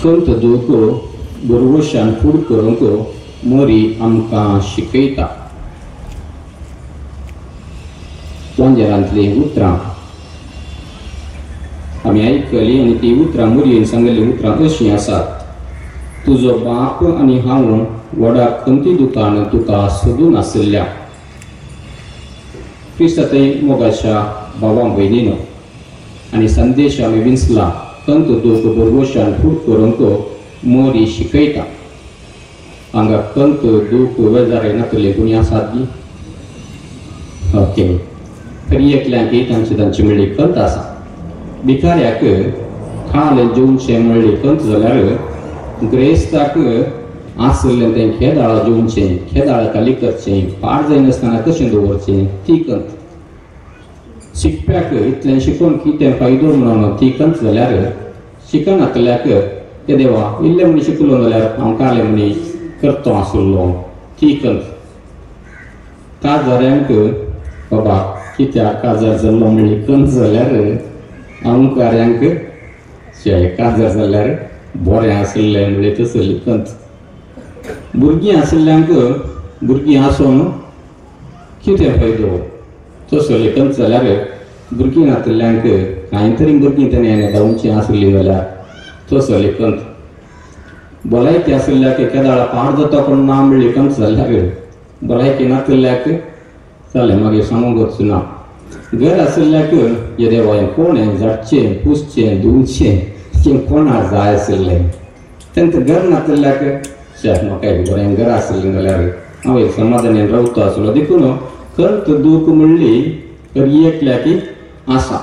खंत दूख भरवशान फूड करूंक मोरी आमकां शिकयता. वांजेरांतलीं उतरां आमी आयकलीं आनी ती उतरां मोरयेन सांगिल्लीं उतरां अशीं आसात. तुजो बाप आनी हांव व्हडा खंती दुकान तुका सोदून आशिल्ल्या. क्रिस्तांतय मोगाच्या भावा भयणीनो आनी संदेश आमी विंचला खंत दूख भरवशान फूड करूंक मोरी शिकयता. हांगा खंत दूख वेजाराय नातले कोणी आसात गी? ओके, तरी एकल्यांक तांची तांची म्हणली खंत आसा. भिकाऱ्याक खालें जेवचें म्हणली खंत जाल्यार ग्रेस्ताक आशिल्लें तें खेदाळा जेवचें, खेदाळा खाली करचें, पाड जायनासतना कशें दवरचें ती खंत. शिकप्याक इतलें शिकोवन कितें फायदो म्हणून ती खंत जाल्यार शिकनातल्याक ते देवा इल्लें म्हणी शिकलो जाल्यार हांव कालें म्हणी करतो आशिल्लो ती खंत. काजाऱ्यांक बाबा कित्याक काजार जाल्लो म्हणली खंत जाल्यार अंकाऱ्यांक शे काजार जाल्यार बरें आशिल्लें म्हणलें तसली खंत. भुरगीं आशिल्ल्यांक भुरगीं आसून कितें फायदो तसली खंत जाल्यार भुरगीं नातिल्ल्यांक कांय तरी भुरगीं तेणें धांवचीं आशिल्लीं जाल्यार तसली खंत. भलायकी आशिल्ल्याक केदाळा पाड जाता कोण ना म्हणली खंत जाल्यार भलायकी नातिल्ल्याक जालें मागीर सांगूंकच ना. घर आशिल्ल्याक हे देवा हें कोण हें झाडचें पुसचें धुवचें हें कोणा जाय आशिल्लें. तांकां घर नातिल्ल्याक शे म्हाका एक बरें घर आशिल्लें जाल्यार हांव एक समाधानान रावता आसलो. देखून खंत दूख म्हणली तरी एकल्याक आसा.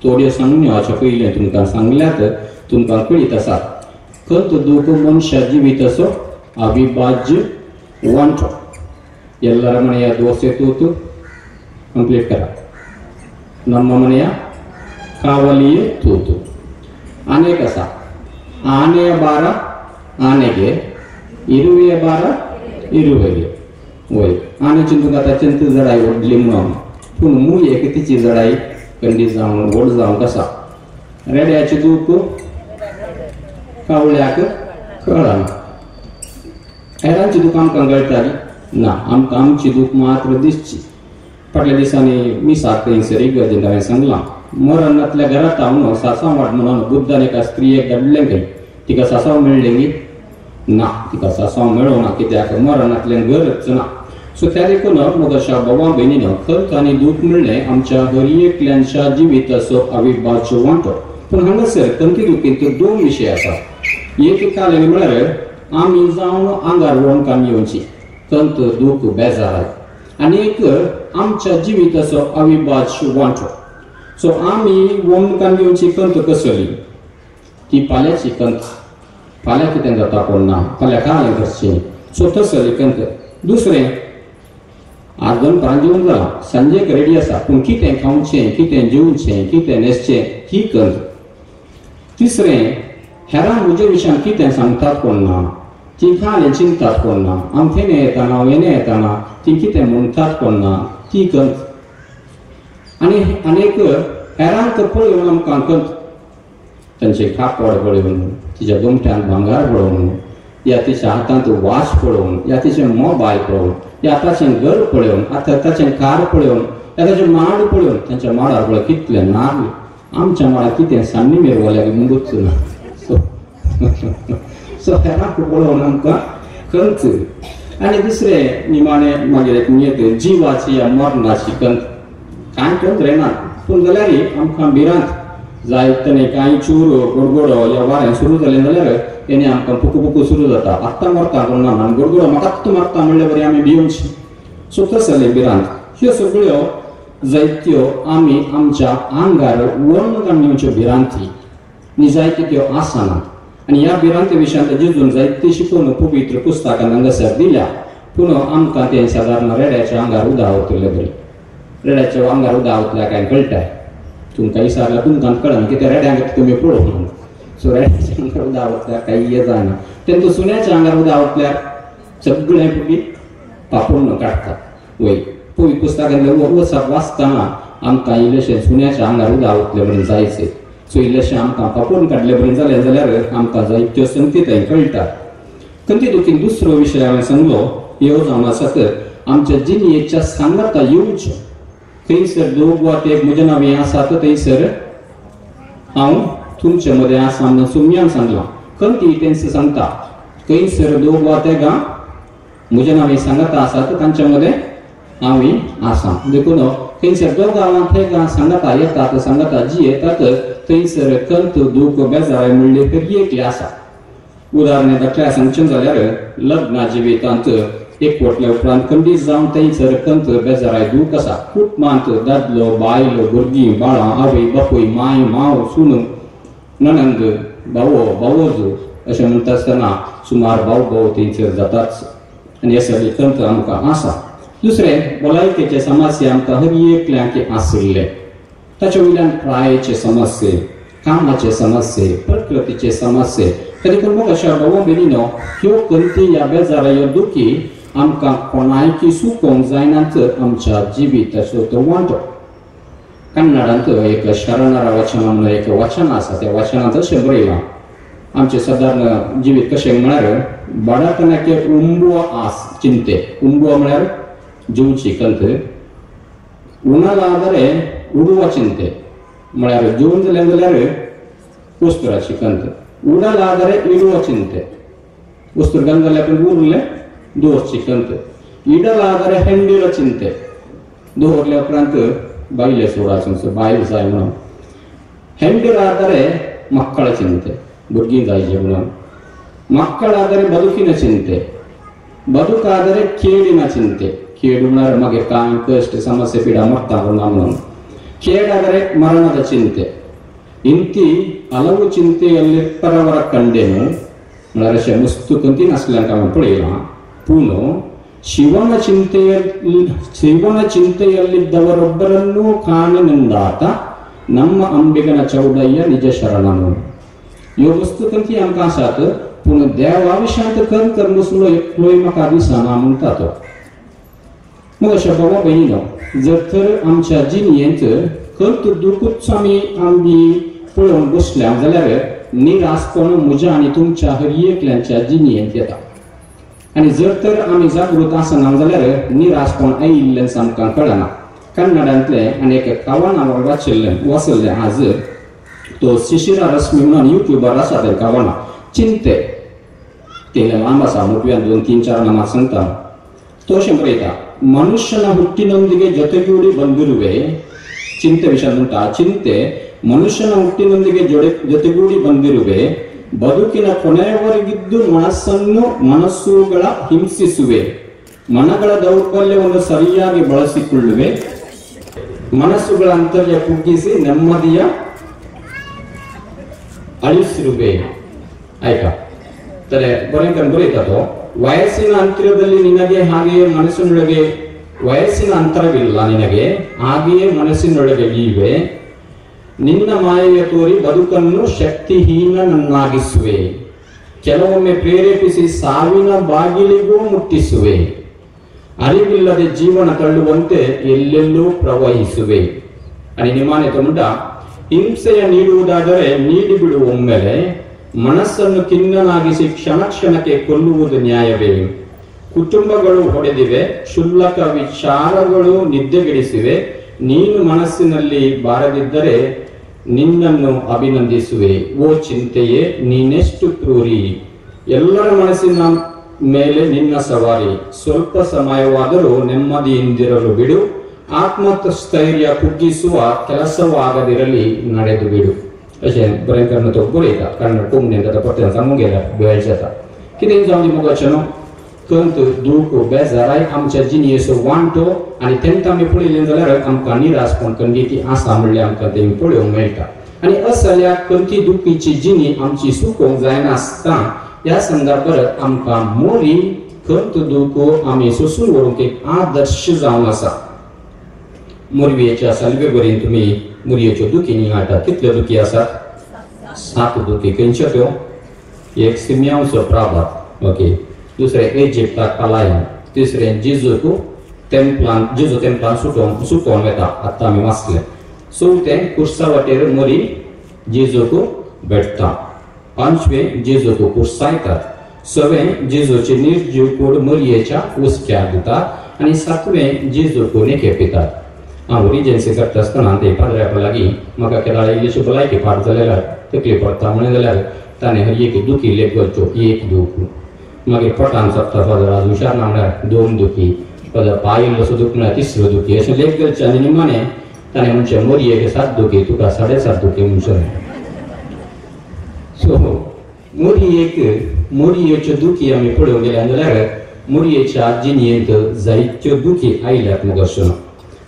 थोड्यो सांगण्यो हाच्या पयलें तुमकां सांगल्यात, तुमकां कळीत आसा. खंत दूख मनशा जिविताचो अविभाज्य वांटो. ಎಲ್ಲರ ಮನೆಯ ದೋಸೆ ತೂತು ಕಂಪ್ಲೀಟ್ ಕರ. ನಮ್ಮ ಮನೆಯ ಕಾವಲಿಯೇ ತೂತು. ಆನೆ ಕಸ, ಆನೆಯ ಭಾರ ಆನೆಗೆ, ಇರುವೆಯ ಭಾರ ಇರುವೆಗೆ. वय आने चिंतूंक आतां चिंत जडाय व्हडली म्हणून, पूण मुयेक तिची जडाय कंडी जावन व्हड जावंक आसा. रेड्याची दूख कावळ्याक कळना. हेरांची दूख आमकां कळटाली ना, आमकां आमची दूख मात्र दिसची. फाटल्या दिसांनी मिसाक थंयसर इगर्जेंत हांवें सांगलां, मरणांतल्या घरांत हांव सासांव वाट म्हणून बुद्धान एका स्त्रियेक धाडलें खंय. तिका सासांव मेळ्ळें गी? ना, तिका सासांव मेळोंक ना. कित्याक? मरणांतल्यान गरज ना. सो त्या देखून मोगाच्या भावा भयणीन खंत आनी दूख म्हणलें आमच्या हर एकल्यांच्या जिविताचो अविभाज्य वांटो. पूण हांगासर खंती दुखींत दोन विशय आसात. एक कालें म्हळ्यार आमी जावन आंगार वणकान येवची खंत दूख बेजार, आनी एक आमच्या जिविताचो अविभाज्य वांटो. सो आमी वणकान घेवची खंत कसली? ती पाल्याची खंत. फाल्यां कितें जाता कोण ना, फाल्यां कालें करचें, सो तसली खंत. दुसरें, आज दनपारां जेवण जालां, सांजेक रेडी आसा, पूण कितें खावचें, कितें जेवचें, कितें न्हेसचें ही खंत. तिसरें, हेरां म्हजे विशयान कितें सांगतात कोण ना, ती कालें चिंतात कोण ना, हांव थेणे येताना हांव येणे येताना ती कितें म्हणटात कोण ना, ती खंत. आनी आनीक हेरांक पळोवन आमकां खंत, तांचें कापड पळोवन, तिच्या गोमट्यान भांगार पळोवन, या तिच्या हातांत वास पळोवन, या तिचें मोबायल पळोवन, या ताचें घर पळोवन, आतां ताचें कार पळोवन, या ताचें माड पळोवन. तांच्या माडार पळय कितलें नाल्ल, आमच्या माडार कितें सान्नी मेरवल्याक मुगूच ना. सो सो हेरांक पळोवन आमकां खंत. आनी दुसरें निमाणें मागीर एक नियत जिवाची या मरणाची खंत. कांय तोंदरे ना, पूण जाल्यार आमकां भिरांत जायत तेणे कांय चूर गोडगोडो या वारें सुरू जालें जाल्यार तेणे आमकां पुकू पुकू सुरू जाता. आत्तां मरता कोण ना, आनी गोडगोडो म्हाका आत्तां मरता म्हणल्यार बरी आमी भिवची. सो तसलें भिरांत. ह्यो सगळ्यो जायत्यो आमी आमच्या आंगार वर्ण घेवच्यो भिरांती आनी जायत्यो त्यो आसनात. आनी ह्या भिरांती विशयांत जेजून जायते शिकोवन पवित्र पुस्तकान हांगासर दिल्या, पूण आमकां तें सादारण रेड्याच्या आंगार उदक ओतले बरी. रेड्याच्या आंगार उदक ओतल्यार कांय कळटा? तुमकां विचारल्यार तुमकां कळना कित्याक रेड्यांक तुमी पळोवंक. सो रेड्याच्या आंगार उदक ओतल्यार कांय हें जायना. तेंका सुण्याच्या आंगार उदक ओतल्यार सगळें पयलीं पापून काडटात. वय पवित्र पुस्तकांतलें वचप वाचतना आमकां इल्लेशें सुण्याच्या आंगार उदक ओतलें म्हणून जायचें. सो इल्लेशें आमकां पापोवन काडले बरें जालें जाल्यार आमकां जायत्यो संगती थंय कळटा. खंती दुखीन दुसरो विशय हांवें सांगलो ह्यो जावन आसात आमच्या जिणेच्या सांगाता येवच्यो. थंयसर दोग वा ते म्हज्या नांवे आसात थंयसर हांव तुमचे मदें आसा म्हणून सुम्यान सांगलां. खंती तेंच सांगता थंयसर दोग वा तेगां म्हज्या नांवे सांगाता आसात तांच्या मदें हांव आसा. देखून थंयसर दोगां तेगां सांगाता येतात सांगाता जी येतात थंयसर कंत दूख बेजाराय म्हणले तरी एकले आसा. उदाहरण दाखल्या सांगचें जाल्यार लग्ना जिवितांत एकवटल्या उपरांत खंडीत जावन थंयसर कंत बेजाराय दूख आसा. कुटुंबांत दादलो बायल भुरगीं बाळां आवय बापूय माय माव सून नणंद भावो भावोज अशें म्हणटा आसतना सुमार भाव भाव थंयसर जाताच आनी हे सगळे कंत आमकां आसा. दुसरें भलायकेचे समस्या आमकां हर एकल्यांक आशिल्ले. ताचे वयल्यान प्रायेचे समस्ये, कामाचे समस्ये, प्रकृतीचे समस्ये. देखून मग अशा भाव भयणीनो ह्यो कंती ह्या बेजारा ह्यो दुखी आमकां कोणायकी सुकोवंक जायना तर आमच्या जिविताचो तो वांटो. कन्नडांत एक शरणरा वचन म्हणून एक वचन आसा. त्या वचनांत अशें बरयलां आमचें सादारण जिवीत कशें म्हळ्यार बडापणाचे उंबो आस चिंते. उंबो म्हळ्यार जेवची कंत. उणालाದರೆ उडुवा चिंते म्हळ्यार जेवन जालें जाल्यार वस्तुराची कंत. उडलाದರೆ इडुवा चिंते वस्तूर गंज जाल्यार पूण उरलें दवरची कंत. इडलाದರೆ हेंडीर चिंते दवरल्या उपरांत बायले सोडाचो बायल जाय म्हणून. हेंडीराದರೆ मक्कळ चिंते भुरगीं जायचे म्हणून. मक्कळाದರೆ बದುकिನ चिंते. बದುकाದರೆ ಕೇಡಿನ ಚಿಂತೆ. ಕೇಡು म्हळ्यार मागीर कांय कश्ट समस्या पिडा मरता म्हणून. ಕೇಡಾದರೆ ಮರಣದ ಚಿಂತೆ. ಇಂತಿ ಹಲವು ಚಿಂತೆಯಲ್ಲಿ ಪರವರ ಕಂಡೆನು म्हळ्यार अशें मुस्तू कंती नासल्यान हांवें पळयलां. पूण ಶಿವನ ಚಿಂತೆಯಲ್ಲಿದ್ದವರೊಬ್ಬರನ್ನೂ ಕಾಣೆನೆಂದಾತ ನಮ್ಮ ಅಂಬಿಗನ ಚೌಡಯ್ಯ ನಿಜ ಶರಣನು. ह्यो वस्तू कंती आमकां आसात पूण देवा विशयांत कंत नासलो एकलोय म्हाका दिसना म्हणटा तो. मग अशें बाबा भयणीनो जर तर आमच्या जिणेंत कंत दुखूच आमी आमी पळोवन बसल्या जाल्यार निरासपण म्हज्या आनी तुमच्या हर एकल्यांच्या जिणेंत येता. आनी जर तर आमी जागृत आसना जाल्यार निरासपण आयिल्लें आमकां कळना. कन्नडांतलें आनी एक कवन हांवें वाचिल्लें वाचल्लें आज तो शिशिरा रश्मी म्हणून युट्यूबार आसा तें कवनां चिंते तें लांब आसा मोटव्यान 2 3 4 नामां सांगता. तो अशें बरयता ಮನುಷ್ಯನ ಹುಟ್ಟಿನೊಂದಿಗೆ ಜೊತೆಗೂಡಿ ಬಂದಿರುವೆ. ಚಿಂತೆ ವಿಷಯ ಉಂಟಾ. ಚಿಂತೆ ಮನುಷ್ಯನ ಹುಟ್ಟಿನೊಂದಿಗೆ ಜೊತೆಗೂಡಿ ಬಂದಿರುವೆ. ಬದುಕಿನ ಕೊನೆಯವರೆಗಿದ್ದು ಮನಸ್ಸನ್ನು ಮನಸ್ಸುಗಳ ಹಿಂಸಿಸುವೆ. ಮನಗಳ ದೌರ್ಬಲ್ಯವನ್ನು ಸರಿಯಾಗಿ ಬಳಸಿಕೊಳ್ಳುವೆ. ಮನಸ್ಸುಗಳ ಅಂತರ್ಯ ಕುಗ್ಗಿಸಿ ನೆಮ್ಮದಿಯ ಅಳಿಸಿರುವೆ. ಆಯ್ತಾ ತರೆ ಬರೀ ಬರೀತೋ ವಯಸ್ಸಿನ ಅಂತರದಲ್ಲಿ ನಿನಗೆ ಹಾಗೆಯೇ ಮನಸ್ಸಿನೊಳಗೆ ವಯಸ್ಸಿನ ಅಂತರವಿಲ್ಲ ನಿನಗೆ ಹಾಗೆಯೇ ಮನಸ್ಸಿನೊಳಗೆ ಇವೆ. ನಿನ್ನ ಮಾಯೆಯ ತೋರಿ ಬದುಕನ್ನು ಶಕ್ತಿಹೀನನನ್ನಾಗಿಸುವೆ. ಕೆಲವೊಮ್ಮೆ ಪ್ರೇರೇಪಿಸಿ ಸಾವಿನ ಬಾಗಿಲಿಗೂ ಮುಟ್ಟಿಸುವೆ. ಅರಿವಿಲ್ಲದೆ ಜೀವನ ತಳ್ಳುವಂತೆ ಎಲ್ಲೆಲ್ಲೂ ಪ್ರವಹಿಸುವೆ. ಅಲ್ಲಿ ನಿಮಾನೆ ತಗೊಂಡ ಹಿಂಸೆಯ ನೀಡುವುದಾದರೆ ನೀಡಿಬಿಡು ಒಮ್ಮೆಲೆ. ಮನಸ್ಸನ್ನು ಖಿನ್ನನಾಗಿಸಿ ಕ್ಷಣ ಕ್ಷಣಕ್ಕೆ ಕೊಲ್ಲುವುದು ನ್ಯಾಯವೇ? ಕುಟುಂಬಗಳು ಹೊಡೆದಿವೆ, ಕ್ಷುಲ್ಲಕ ವಿಚಾರಗಳು ನಿದ್ದೆಗೆಡಿಸಿವೆ. ನೀನು ಮನಸ್ಸಿನಲ್ಲಿ ಬಾರದಿದ್ದರೆ ನಿನ್ನನ್ನು ಅಭಿನಂದಿಸುವೆ. ಓ ಚಿಂತೆಯೇ, ನೀನೆಷ್ಟು ಕ್ರೂರಿ! ಎಲ್ಲರ ಮನಸ್ಸಿನ ಮೇಲೆ ನಿನ್ನ ಸವಾರಿ. ಸ್ವಲ್ಪ ಸಮಯವಾದರೂ ನೆಮ್ಮದಿಯಿಂದಿರಲು ಬಿಡು. ಆತ್ಮಸ್ಥೈರ್ಯ ಕುಗ್ಗಿಸುವ ಕೆಲಸವಾಗದಿರಲಿ, ನಡೆದು ಬಿಡು. अशें बरें करून तो बरयता कारण कोंकणीन आतां परतें सांगूंक गेल्यार वेळ जाता. कितें जावं दी मोगाचें न्हू कंत दूख बेजाराय आमच्या जिणेचो वांटो आनी तेन्ना आमी पळयलें जाल्यार आमकां निरासपण खंडीती आसा म्हणल्यार आमकां तें पळोवंक मेळटा. आनी असल्या कंती दुखीची जिणी आमची सुकोवंक जायनासतना ह्या संदर्भार आमकां मोरी कंत दूख आमी सोसून व्हरूंक एक आदर्श जावन आसा. मोरवीच्या सालवे बरेन तुमी मुरयेच्यो दुखी नियाळटात. कितल्यो दुखी आसात? 7 दुखी. खंयच्यो त्यो? एक सिम्यांवचो प्रभात, ओके, दुसरें इजिप्ताक पलायन, तिसरें जेजूक तेम्पलान जेजू तेम्पलान सुटोवन सुकोवन वता आत्तां आमी वाचलें, चवथें कुर्सा वाटेर मोरी जेजूक भेटता, पांचवें जेजूक कुर्सायतात, सवें जेजूचे निर्जीव कूड मरयेच्या हुस्क्यार दितात आनी सातवें जेजूक नेकेपितात. हांव रिजन्सी करता आसतना ते पाद्र्या लागीं म्हाका केदाळ इल्लीशी भलायकी फाट जाल्यार तकली पडटा म्हणलें जाल्यार ताणें हर एक दुखी लेख करच्यो, एक दूख, मागीर पोटान सोदता फादर आज हुशार ना म्हळ्यार दोन दुखी, फादर पांय इल्लोसो दूख म्हळ्यार तिसरो दुखी, अशें लेख करचें. आनी निमाणें ताणें म्हणचें मोरयेक 7 दुखी, तुका 7.5 दुखी म्हणचें. सो मोरयेक मोरयेच्यो दुखी आमी पळोवंक गेल्या जाल्यार मोरयेच्या जिणेंत जायत्यो दुखी आयल्यात मुगो अशें.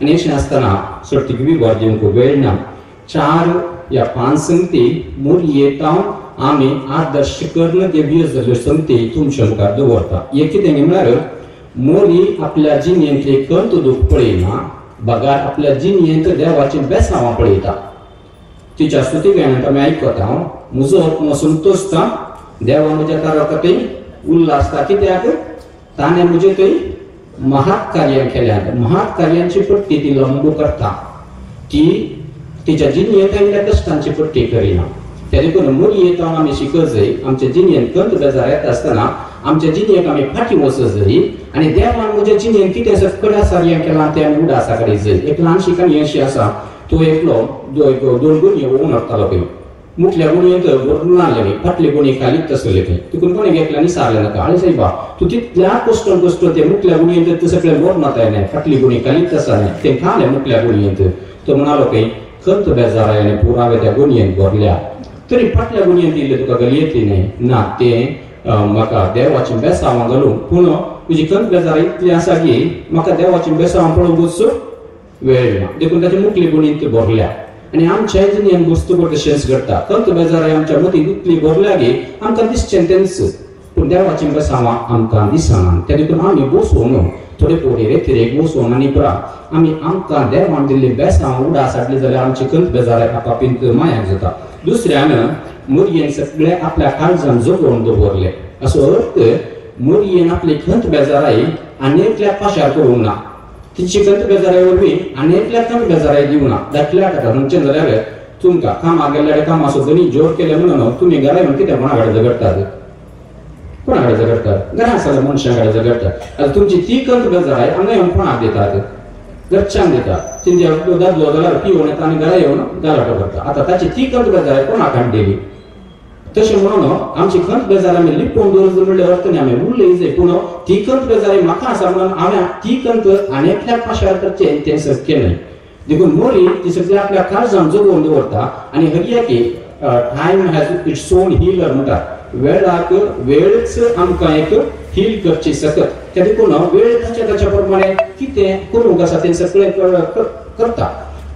आनी अशें आसतना सोडटीक विवर दिवंक वेळ ना. 4 या 5 संगती मोरयेतावन आमी आदर्श करून घेवयो जाल्ल्यो संगती तुमच्या मुखार दवरता. एक कितें म्हळ्यार मोरी आपल्या जिणेंतली खंत दूख पळयना, बगार आपल्या जिणेंत देवाची बेसांवां पळयता. तिच्या स्तुती गायनांत आमी आयकता, म्हजो आत्मो संतोषता देवा म्हज्या तारकातय उल्हासता, कित्याक ताणें म्हजे थंय महात कार्यां केल्यांत. महात कार्यांची पट्टी ती लंबू करता, ती तिच्या जिणेंत आयिल्ल्या कश्टांची पट्टी करिना. त्या देखून मोरयेंत आमी शिकत जाय, आमच्या जिणेंत खंत बेजार येता आसतना आमच्या जिणेक आमी फाटीं वचत जाय आनी देवान म्हज्या जिणेंत कितें सगळ्या कार्यां केलां तें आमी उडासा करीत जाय. एक ल्हानशी काणी अशी आसा, तो एकलो दोन गुणयो ओवून व्हरतालो खंय, मुखल्या गुणयेंत व्हरून नासलें, फाटली गुणी खालीच आसले खंय, तिकून कोणें घेतलें आनी सारलें नाका. आरे सायबा, तूं तितल्या कश्टोन कश्टो ते मुखल्या गुणयेंत ते सगळें व्हरून वताय, फाटली गुणी खालीच आसा, तें खालें मुखल्या गुणयेंत. तो म्हणालो खंय खंत बेजार आनी पुरावे त्या गुणयेंत भरल्या, तरी फाटल्या गुणयेंत इल्लें तुका गली येतली न्हय ना, तें म्हाका देवाचें बेसांवां घालूंक, पूण तुजी खंत बेजार इतली आसा की म्हाका देवाचें बेसांवां पळोवंकूच वेळ ना, देखून ताची मुखली गुणयेंत भरल्या. आनी आमच्या जिणेंत वस्तू तशेंच घडटा, खंत बेजार आमच्या मतींत इतली भरल्या की आमकां दिसचें तेंच, पूण देवाचें बेसांवां आमकां दिसना. त्या देखून आमी बसोवन थोडे थोडे रेतिरेक बसोवन आनी पुरा आमी आमकां देवान दिल्ली बेसांवां उडास हाडली जाल्यार आमची खंत बेजार आपापींत मायाक जाता. दुसऱ्यान मोरयेन सगळे आपल्या काळजान जगोवन दवरले, असो अर्थ मोरयेन आपली खंत बेजाराय आनी एकल्या पाशार करूंक ना, तिची खंत बेजाराय वरवीं आनी एकल्या खंत बेजाराय दिवना. धाकल्या आतां म्हणचें जाल्यार तुमकां कामाक गेल्यार कामाचो धनी जोर केले म्हणून तुमी घरा येवन कितें कोणा कडेन झगडटात, कोणा कडेन झगडटात, घरा आसल्या मनशां कडेन झगडटात. आतां तुमची ती खंत बेजाराय हांगा येवन कोणाक दितात, घरच्यांक दितात. तेंच्या दादलो जाल्यार पिवन येता आनी घरा येवन गलाटो करता. आतां ताची ती खंत बेजाराय कोणाक हाडलेली? तशें म्हणून आमची खंत बेजार आमी लिपोवन दवरता म्हणल्यार अर्थ न्ही, आमी उलय जाय, पूण ती खंत बेजारी म्हाका आसा म्हणून हांवें ती खंत आनी एकल्याक पाशार करचें तें शक्य न्हय. देखून मोरी ती सगळी आपल्या काळजान जगोवन दवरता. आनी हरयाकी time has its own healer म्हणटा, वेळाक वेळच आमकां एक हील करची सकत. त्या देखून वेळ ताच्या ताच्या प्रमाणे कितें करूंक आसा तें सगळें करता.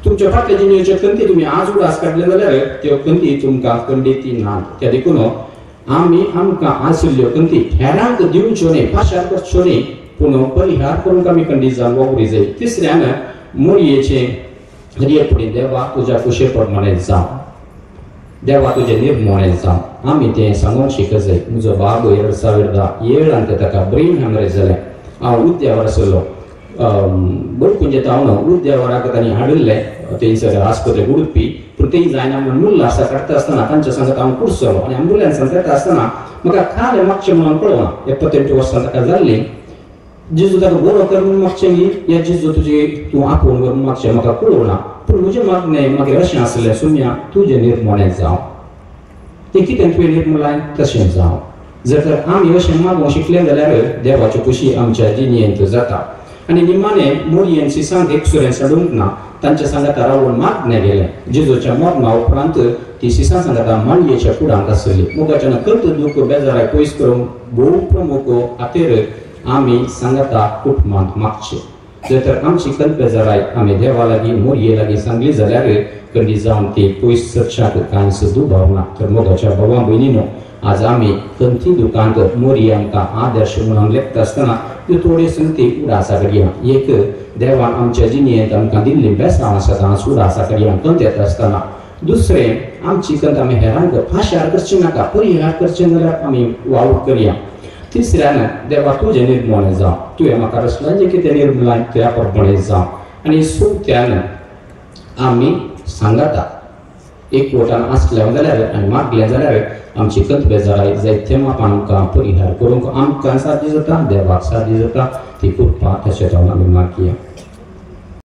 तुमच्या फाटल्या जिणेच्यो खंती तुमी आज उडास काडले जाल्यार त्यो खंती तुमकां खंडीती नात. त्या देखून आमी आमकां आशिल्ल्यो खंती हेरांक दिवच्यो न्हय, पाशार करच्यो न्हय, पूण परिहार करूंक आमी खंडीत जावन वावरी जाय. तिसऱ्यान मोरयेचें हरये फुडें देवा तुज्या कुशे प्रमाणे जावं, देवा तुजें निर्मोणें जावं, आमी तें सांगूंक शिकत जाय. म्हजो बाब 2007 ते ताका ब्रेन हॅमरेज जालें. हांव उद्यावर आसलो, बडकुंजे तावन उद्यावराक तांणी हाडिल्लें थंयसर आस्पत्रेक उडपी, पूण तें जायना म्हणून मुल्लासा काडटा आसतना तांच्या सांगत हांव कुडसलो आनी एम्बुलन्सान येता आसतना म्हाका खालें मागचें म्हणून कळना. 78 वर्सां ताका जाल्लीं. जेजू ताका बरो कर म्हणून मागचें न्ही, या जेजू तुजी तूं आपोवन व्हर म्हणून मागचें म्हाका कळना, पूण म्हजें मागणें मागीर अशें आसलें, सुम्या तुजें निर्मोणें जावं, तें कितें तुवें निर्मलाय तशें जावं. जर तर आमी अशें मागूंक शिकले जाल्यार देवाची खुशी आमच्या जिणेंत जाता. आनी निमाणें मोरयेन सिसांक एकसुरें साडूंक ना, तांच्या सांगाता रावून मागणें गेलें. जेजूच्या मरणा उपरांत ती सिसां सांगाता मांडयेच्या कुडांत आसली. मोगाच्यान खंत दूख बेजाराय पयस करूंक भोव प्रमुख खातीर आमी सांगाता कुटुंबांत मागचें. जर तर आमची खंत बेजाराय आमी देवा लागीं मोरये लागीं सांगली जाल्यार खंडीत जावन ती पयस सरच्याक कांयच दुबाव ना. तर मोगाच्या भावा भयणीनो, आज आमी खंती दुकांत मोरये आमकां आदर्श म्हणून लेखता आसतना त्यो थोड्यो संगती उडासा करया. एक देवान आमच्या जिणेंत आमकां दिल्ली बेसांव आसा तांच उडासा करया खंत येता आसतना. दुसरें, आमची खंत आमी हेरांक फाशार करचें नाका, परिहार करचें जाल्यार आमी वावर करया. तिसऱ्यान देवा तुजें निर्मोणें जावं, तुवें म्हाका रचलां जें कितें निर्मलाय त्या प्रमाणें जावं. आनी चवथ्यान आमी सांगाता एकवटान आसलें जाल्यार आनी मागलें जाल्यार आमची कंत बेजाराय जायते मापान आमकां परिहार करूंक आमकां साध्य जाता, देवाक साध्य जाता. ती कृपा तशें जावन आमी मागया.